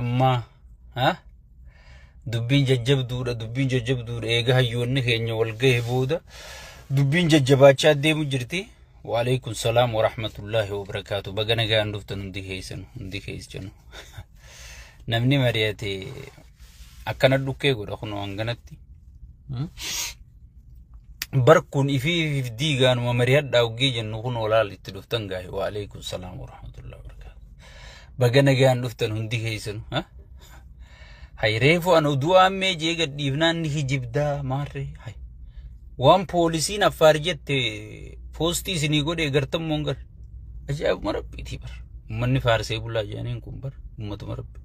Ammaa ha dubbiin jajjabduudha, dubbiin jajjabduudha. Eega hayyoonni keenya wal gahe booda dubbiin jajjabaachaa deemu jirti. Waalaikum salaam wa rahmatullahi wa barakaatu. Baga nagaan dhuftan hundi keessan, hundi keessanu. Namni mari'ate akkana dhukkee godha kunoo hanganatti. Bar kun ifii if diigaanuma mari'adhaa oggii jennu kun olaal itti dhuftan gaahi. Waalaikum salaam wa rahmatullahi wa barakaatu. Baga nagaan dhuftan hundi keessanu. Hay reefu an oduu aammee jee gadhiifnaan ni kijibdaa maarree. Hay waan poolisiin Affaar jette poostii isinii godhee gartan moon gar. Ajaa'ibuma rabbiitii bar. Uummanni faarsee bulaa jedhaniin kun bar uummatuma rabbi.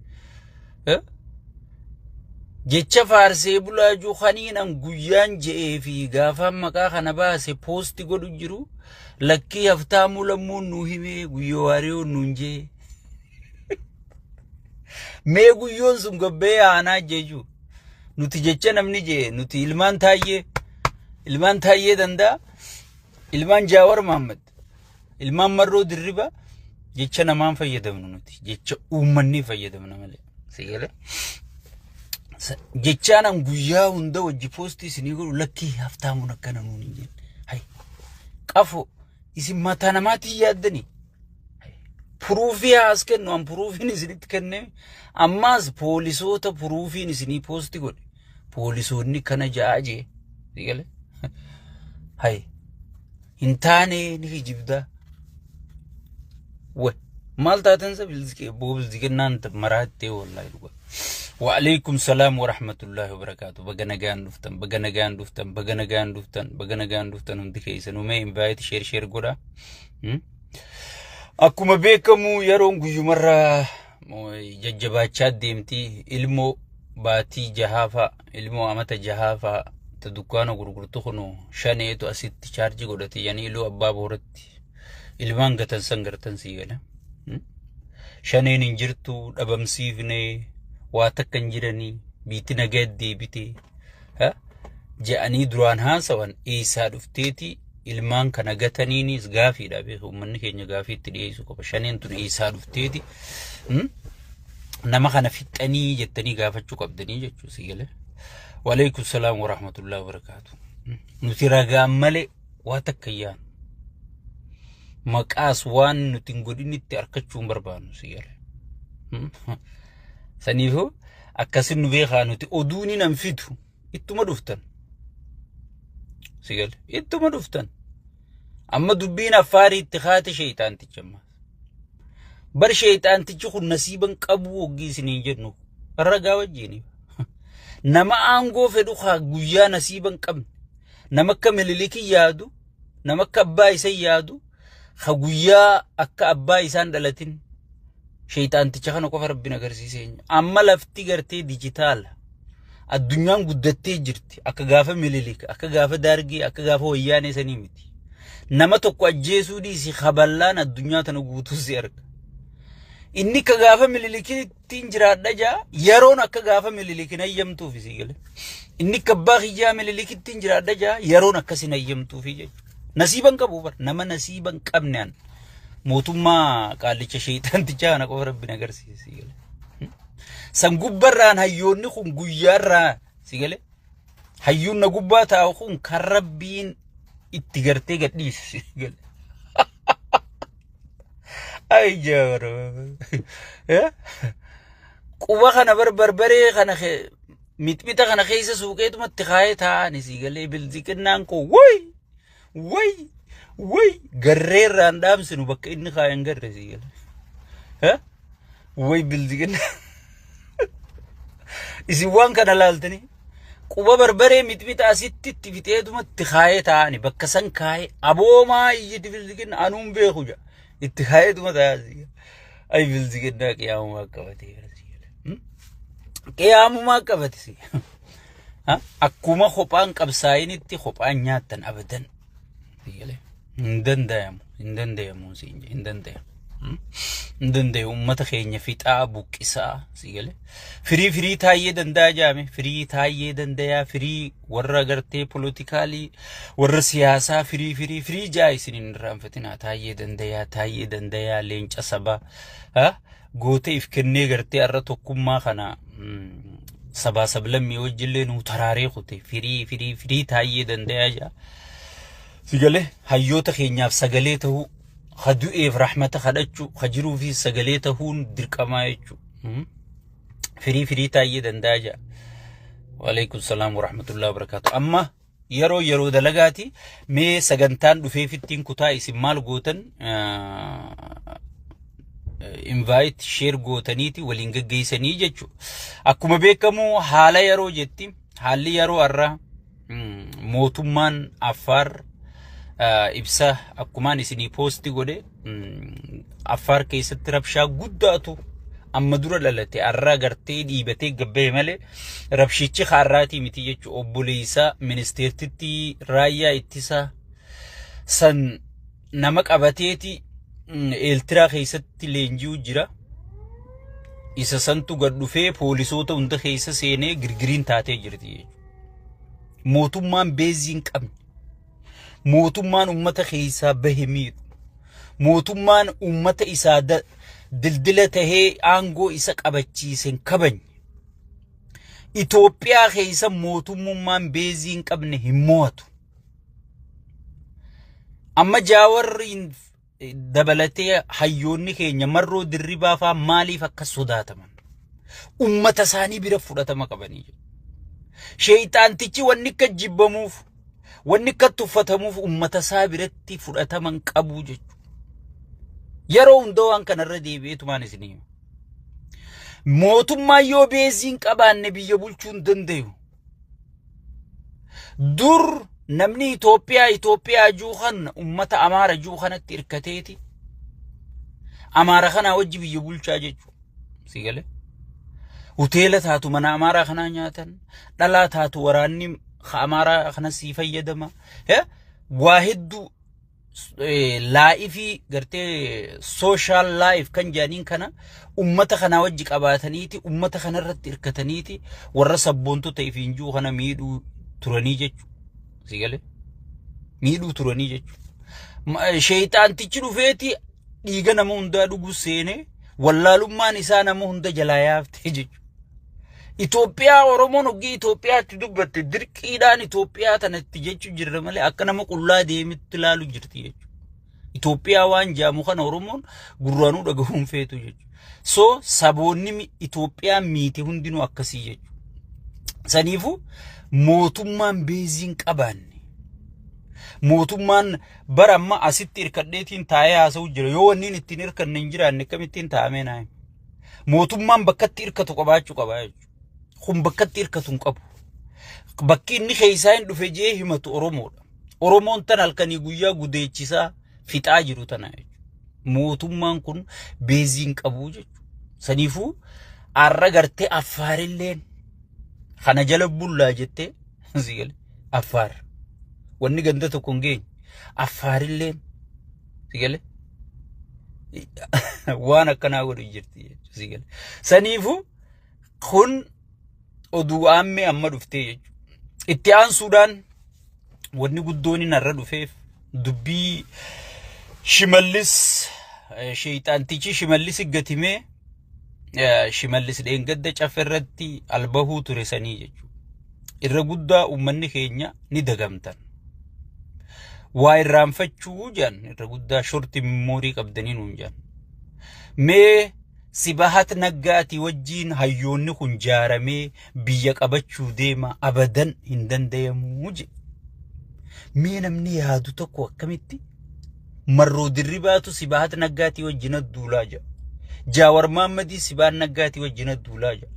Jecha faarsee bulaa jiru kaniin an guyyaan je'ee fi gaafaan maqaa kana baase poosti godhu jiru lakkii Haftaamuu Lammuun nuu himee Guyyoo Waariyoon nuun jee. Mee guyyoon sun gabbee aanaa jechuun nuti jecha namni jee nuti ilmaan Taayyee, ilmaan Taayyee Danda'a, ilmaan Jaawar Mahammad, ilmaan Marroo Dirribaa jecha namaan fayyadamnu, nuti jecha uummanni fayyadamna malee. Si galee? Jechaan an guyyaa hunda wajji poostii isinii godhu lakkii Haftaamuun akkana nuun hin jenne. Hay qafo isin mataa namaatiin yaaddanii. Puruufii haas kennu, an puruufiin isinitti kenne, ammaas poolisoota puruufiin isinii poosti godhe. Poolisoonni kana ja'a jee. Si galee? Hay hin taane ni kijibdaa. Wa maal taatan sa bilziqinnaan maraattee wallaahi dhugaa. Wa'alaikum salaam wa rahmatullahi wa barakaatu. Baga nagaan dhuftan, baga nagaan dhuftan, baga nagaan dhuftan, baga nagaan dhuftan hundi keessanuu. Mee invite, share, share godhaa. Akkuma beekamu yeroon guyyumarraa jajjabaachaa deemti. Ilmoo baatii jahaafaa, ilmoo amata jahaafaa ta dukkaana gurgurtu kunu shaneetu asitti chaarjii godhate yani Iluu Abbaa Booratti ilmaan gatan san gartan sii gala. Shaneen hin jirtu, dhabamsiifne, waa takka hin jiranii, biitti nagaa deebite je'anii duraan haasawan eessaa dhufteeti ilmaan kana gataniinis gaafiidha beeku. Uummanni keenya gaafii itti dhiyeessuu qaba. Shaneen tun eessaa dhufteeti nama kana fixxanii jettanii gaafachuu qabdanii jechuu si galee. Waalaikum salaam wa rahmatullahi wa barakaatu. Nuti ragaan malee waa takka hin yaadnu. Maqaas waan nuti hin godhinitti harkachuu hin barbaannu si galee. Saniifuu akkasin nu beekaa, nuti oduun hin fidu ittuma dhuftan. Si galee ittuma dhuftan. Amma dubbiin Affaarii itti kaate sheeyxaanticha ammaa. Bar sheeyxaantichi kun nasiiban qabuu hoggii isiniin jennu ragaa wajjini. Nama aangoo fedhu haa guyyaa nasiiban qabne. Nama akka Mililikii yaadu, nama akka abbaa isa yaadu, ha guyyaa akka abbaa isaan dhalatin sheeyxaanticha kana qofa rabbiin agarsiisee. Amma lafti gartee dijitaala. Addunyaan guddattee jirti. Akka gaafa Mililik, akka gaafa Daargee, akka gaafa Wayyaanee sanii miti. Nama tokko ajjeesuu dhiisi, kaballaan addunyaa tana guutuu si arga. Inni akka gaafa Mililikittiin jiraadha jaa, yeroon akka gaafa Mililikin hayyamtuuf si gale. Inni akka abbaa kiyyaa Mililikittiin jiraadha jaa, yeroon akkasin hayyamtuufi jechuudha. Nasiiban qabu bar, nama nasiiban qabne an mootummaa qaallicha sheeyxaantichaa kana qofa rabbiin agarsiise si gale. San gubbarraan hayyoonni kun guyyaarraa si gale. Hayyuun na gubbaa taa'u kun kan rabbiin itti gartee gadhiise si gale. Ay jaawara. Quba kana bar barbaree kana mixmixa kana keessa suuqeetumatti kaayee taa'anii si galee bilziqinnaan koo woy woy woy garreerraan dhaamsinu bakka inni kaayan garre si galee. Woy bilziqinnaa. Isin waan kana laaltanii quba barbaree mixmixa asitti itti fixeetumatti kaayee taa'anii bakka san kaayee aboomaa iyyiti bilziqinna anuun beeku jaa itti kaayeetuma taa'aa. Ay bilziqinnaa qiyaamumaa qabatee, qiyaamumaa qabate si. Akkuma kophaan qabsaa'initti kophaan nyaattan abadan. Hin danda'amu, hin danda'amu siin hin danda'amu. Hin danda'u uummata keenya fixaa buqqisaa si galee. Firii firii Taayyee Danda'a jaame, firii Taayyee Danda'a, firii warra gartee politikaalii, warra siyaasaa, firii firii firii jaa isin hin irraanfatinaa. Taayyee Danda'a, Taayyee Danda'a leenca sabaa. Gootee if kennee gartee har'a tokkummaa kana sabaa sablammii wajjillee nuu taraaree kute firii firii firii taayyee dandayaa jira. Sigalee hayyoota keenyaaf sagalee ta'uu, ha du'eef rahmata kadhachuu, ha jiruufi sagalee ta'uun dirqamaa jechuudha. Firii firii taayyee dandayaa jira. Waalaikum salaam wa rahmatullahi wa barakaatu. Amma yeroo yeroo dalagaati mee sagantaan dhufeefittiin kutaa isin maal gootan invite share gootaniiti waliin geggeessanii jechuudha. Akkuma beekamu haala yeroo jetti, haalli yeroo har'a mootummaan Affaar ibsa akkumaan isinii post godhe, Affaar keessatti rabshaa guddaatu amma dura dhalate. Har'a gartee dhiibatee gabbee malee rabshichi har'aatii miti jechuudha. Obboleessa ministeertitti raayyaa ittisaa san nama qabateeti Eeltiraa keessatti leenji'u jira. Isa santu gad dhufee poolisoota hunda keessa seenee girgiriin taatee jirti jechuudha. Mootummaan base hin qabne, mootummaan uummata keessaa bahe miidhu, mootummaan uummata isaa dildila tahee aangoo isa qabachiise hin kabajne. Itoophiyaa keessa mootummaan base hin qabne hin mo'atu. Amma Jaawarriin dabalatee hayyoonni keenya Marroo Dirribaa fa'aa maaliif akka sodaataman? Uummata isaanii bira fudhatama qabanii jiru. Sheeyxaantichi wanni akka jibbamuuf, wanni akka tuffatamuuf uummata isaa biratti fudhatama hin qabu jechuudha. Yeroo hunda waan kanarra deebi'eetumaan isinii hima. Mootummaan yoo base hin qabaanne biyya bulchuu hin danda'u. Dur namni Itoophiyaa Itoophiyaa juu kan uummata Amaara juu kanatti hirkateeti. Amaara kanaa wajji biyya bulchaa jechuudha. Si galee? Hoteela taatu mana Amaaraa kanaa nyaatan, dhalaa taatu waraanni Amaaraa kana sii fayyadama. Waa hedduu life gartee social life kan jedhaniin kana ummata kanaa wajji qabaataniiti, ummata kanarratti hirkataniiti warra sabboontota ifiin jiru kana miidhuu turanii jechuudha. Si galee? Miidhuu turanii jechuudha. Sheeyxaantichi dhufeeti dhiiga nama hundaa dhuguu seenee wallaalummaan isaa nama hunda jalaa yaaftee jechuudha. Itoophiyaa Oromoon hoggii Itoophiyaatti dubbatte dirqiidhaan Itoophiyaa tanatti jechuu jirra malee akka nama qullaa deemitti ilaalu jirti jechuudha. Itoophiyaa waan jaamu kana Oromoon gurraanuu dhagahuun feetu jechuudha. So saboonni Itoophiyaa miite hundinuu akkasii jechuudha. Saniifuu mootummaan base hin qabaanne, mootummaan bara amma asitti hirkadheetiin taa'ee haasa'u jira. Yoo wanni ittiin hirkanne hin jiraanne akkamittiin taa'amee naa hima? Mootummaan bakkatti hirkatu qabaachuu qaba jechuudha. Kun bakkatti hirkatu hin qabu. Bakki inni keessaa hin dhufe jee himatu Oromoodha. Oromoon tan halkanii guyyaa gudeechisaa fixaa jiru tana jechuudha. Mootummaan kun base hin qabu jechuudha. Saniifuu har'a gartee Affaarilleen kana jala bullaa jettee, si gale, Affaar wanni ganda tokko hin geenye Affaarilleen, si gale, waan akkanaa godhu jirti jechuudha, si gale. Saniifuu kun oduu aammee amma dhuftee jechuudha. Itti aansuudhaan wanni guddoon inni har'a dhufeef dubbii Shimallis, sheeyxaantichi Shimallis gatimee Shimallis dheengadda caffe irratti albahuu ture sanii jechuudha. Irra guddaa uummanni keenya ni dagamtan. Waa irraanfachuu jedhan, irra guddaa short memory qabdanii nuun jedhan. Mee Sibahat Naggaatii wajjiin hayyoonni kun jaaramee biyya qabachuu deema, abadan hin danda'amuu jedhe. Mee namni yaadu tokko akkamitti Marroo Dirribaatu Sibahat Naggaatii wajjin duulaa jedha? Jaawar Maammadii Sibahat Naggaatii wajjin duulaa jedha.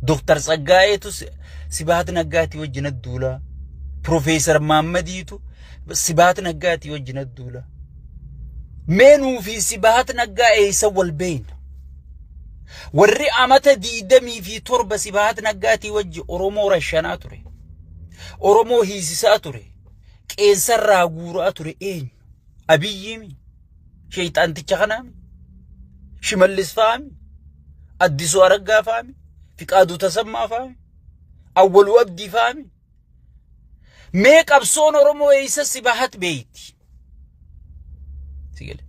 Dooktar Tsaggaayeetu Sibahat Naggaatii wajjin duulaa. Profeesar Maammadiitu Sibahat Naggaatii wajjin duulaa. Mee nuu fi Sibahat Naggaa eessa wal beeyna? Warri amata 27 Sibahat Naggaatii wajji Oromoo rashanaa ture. Oromoo hiisisaa ture. Qeensarraa guuraa ture eenyu? Abiyyiimi? Sheeyxaanticha kanaami? Shimallis fa'aami? Addisuu Araggaa fa'aami? Fiqaaduu Tasammaa fa'aami? Awwaluu Abdii fa'aami? Mee qabsoon Oromoo eessa Sibahat beeyti? Si gale.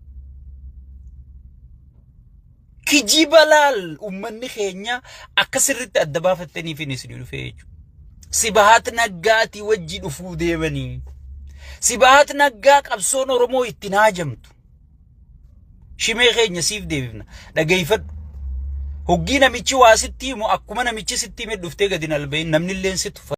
Kijiba laal, uummanni keenya akka sirritti adda baafattaniif inni isin dhufee jechuudha. Sibahat Naggaatii wajji dhufuu deemanii. Sibahat Naggaa qabsoon Oromoo ittiin haajamtu. Shimee keenya siif deebifna. Dhageeffadhu. Hoggii namichi waa sitti himu, akkuma namichi sitti hime dhuftee gadi hin albayin, namni illee si tuffata.